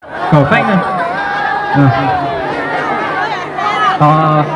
Kaum feeb. Tos.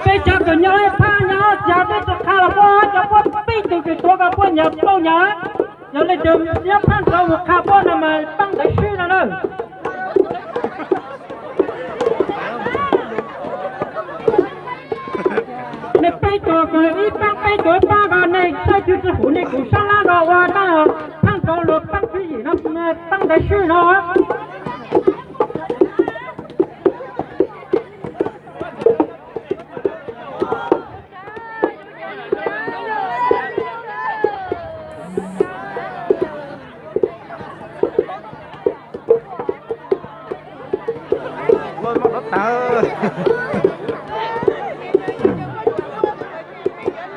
Peb cov kws nyob ib phab nyob txiav peb tug qha los puab cov puab peb tug kws tuav kom puab nyias pauj nyias. Yog leej twg nyob phab nraud mus qha puab no mas paab ntawd swb no na. Nej peb tug kws ib paab peb tug ib paab ko nej saib twg tsi hum nej kuj sab lab ko ua dlaab phab nraud los paab tswv yim no paab ntawd swb no.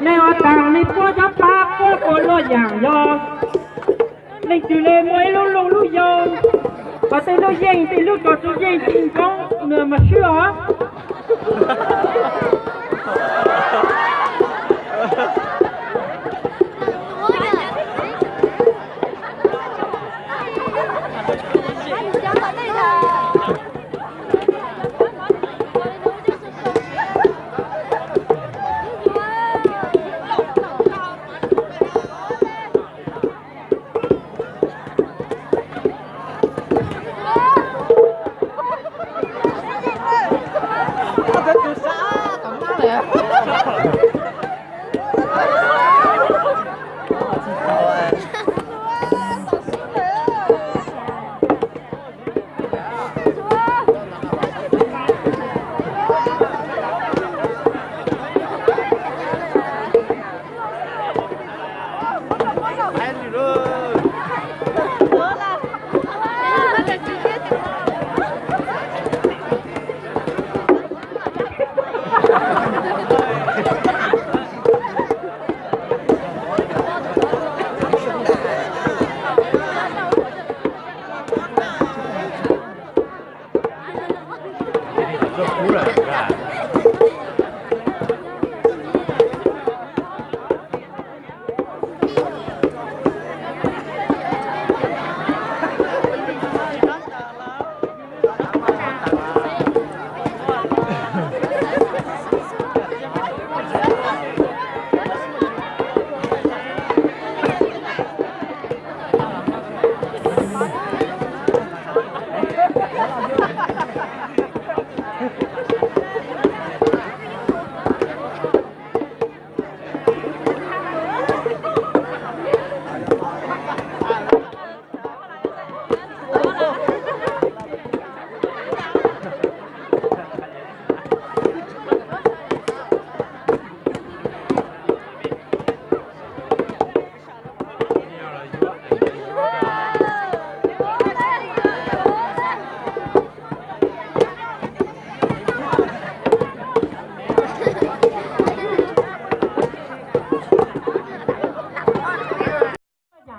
Nej ua taag nej puab cov pab puab ua luaj yaam yog leej twg le muaj ib lub luj lub yau, kom tej lub yeej tej lub tso tsi yeej tsi ntsoov mas swb os.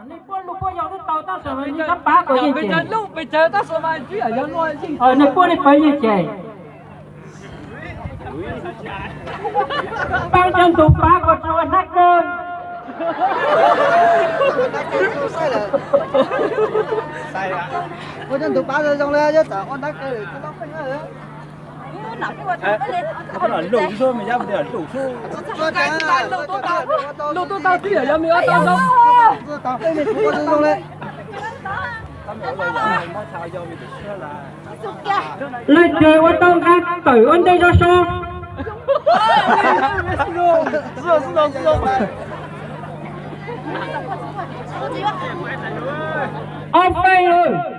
Nej puab lub puab yau twb tau tab sis nej pab kuv yeej ces. Nej puab nej pab yeej ces. Paab cov ntug pab kuv tsi ua hnab kawg. Ua cov ntug pab zoo zoo le, yog txawm ua hnab kawg lawm tsi tau peej na. Leej twg ua tau nqa tawm ua ntej zog so. Ob feej lawm.